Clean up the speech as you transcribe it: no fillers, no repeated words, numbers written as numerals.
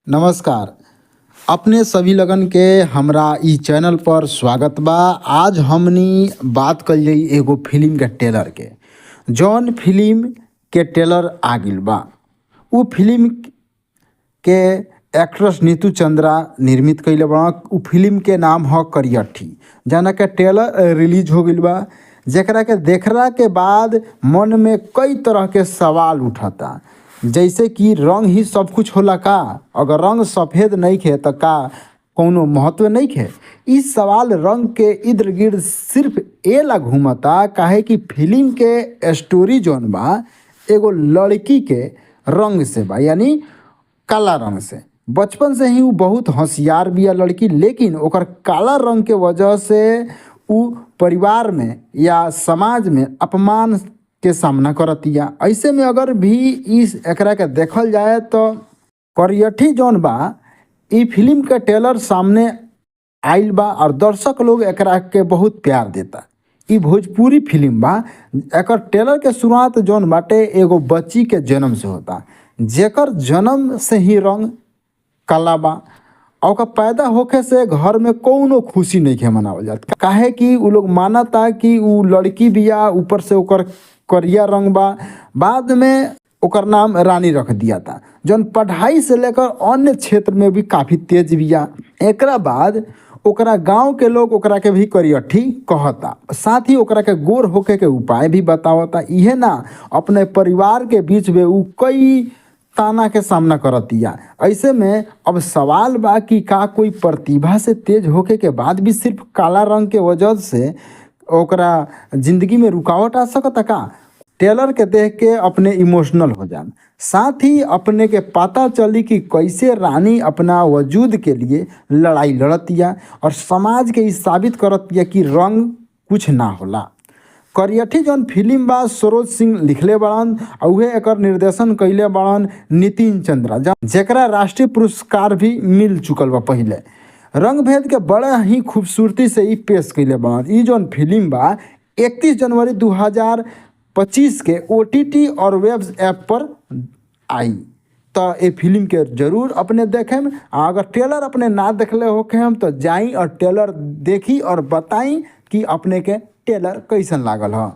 नमस्कार। अपने सभी लगन के हमरा इ चैनल पर स्वागत बा। आज हमनी बात कल जाई एगो फिल्म के ट्रेलर के, जौन फिल्म के ट्रेलर आ गइल बा। उ फिल्म के एक्ट्रेस नीतू चंद्रा निर्मित कइले बा। उ फिल्म के नाम ह करियठी, जना के ट्रेलर रिलीज हो गइल बा, जेकरा के देखला के बाद मन में कई तरह के सवाल उठता, जैसे कि रंग ही सब कुछ होला का? अगर रंग सफेद नइखे त का कौनो महत्व नइखे? इ सवाल रंग के इर्द गिर्द सिर्फ एला घूमता काहे कि फिल्म के स्टोरी जौन बा एगो लड़की के रंग से बा, यानी काला रंग से। बचपन से ही उ बहुत होशियार बिया लड़की, लेकिन ओकर काला रंग के वजह से उ परिवार में या समाज में अपमान के सामना करतिया। ऐसे में अगर भी इस एकरा के देखल जाए तो करियठी जौन बा, इ फिल्म के ट्रेलर सामने आइल बा और दर्शक लोग एकरा के बहुत प्यार देता। इ भोजपुरी फिल्म बा। एकर ट्रेलर के शुरुआत जौन बाटे एगो बच्ची के जन्म से होता, जेकर जन्म से ही रंग काला बा और ओकर पैदा होखे से घर में कौनो खुशी नइखे मनावल जात, काहे कि उ लोग मानता कि उ लड़की बिया, ऊपर से ओकर करिया रंग बा। बाद में ओकर नाम रानी रख दियाता, जौन पढ़ाई से लेकर अन्य क्षेत्र में भी काफी तेज बिया। एकरा बाद ओकरा गांव के लोग ओकरा के भी करियठी कहता, साथ ही ओकरा के गोर होखे के उपाय भी बतावता। इहे ना, अपने परिवार के बीच में उ कई ताना के सामना करतिया। ऐसे में अब सवाल बा कि का कोई प्रतिभा से तेज होखे के बाद भी सिर्फ काला रंग के वजह से ओकरा जिंदगी में रुकावट आ सकता का? ट्रेलर के देख के अपने इमोशनल हो जान, साथ ही अपने के पता चली कि कैसे रानी अपना वजूद के लिए लड़ाई लड़तिया और समाज के इ साबित करतिया कि रंग कुछ ना होला। करियठी जौन फिल्म बा, सरोज सिंह लिखले बड़न और उहे एकर निर्देशन कइले बड़न नितिन चंद्रा, जेकरा राष्ट्रीय पुरस्कार भी मिल चुकल बा पहिले। रंग भेद के बड़ा ही खूबसूरती से इ पेश कइले बड़न। इ जौन फिल्म बा 31 जनवरी 2025 के ओटीटी और वेब ऐप पर आई, त ए फिल्म के जरूर अपने देखेम। आ अगर ट्रेलर अपने ना देखले होखे हम तो जाई और ट्रेलर देखी और बताई कि अपने के ट्रेलर कैसन लागल ह।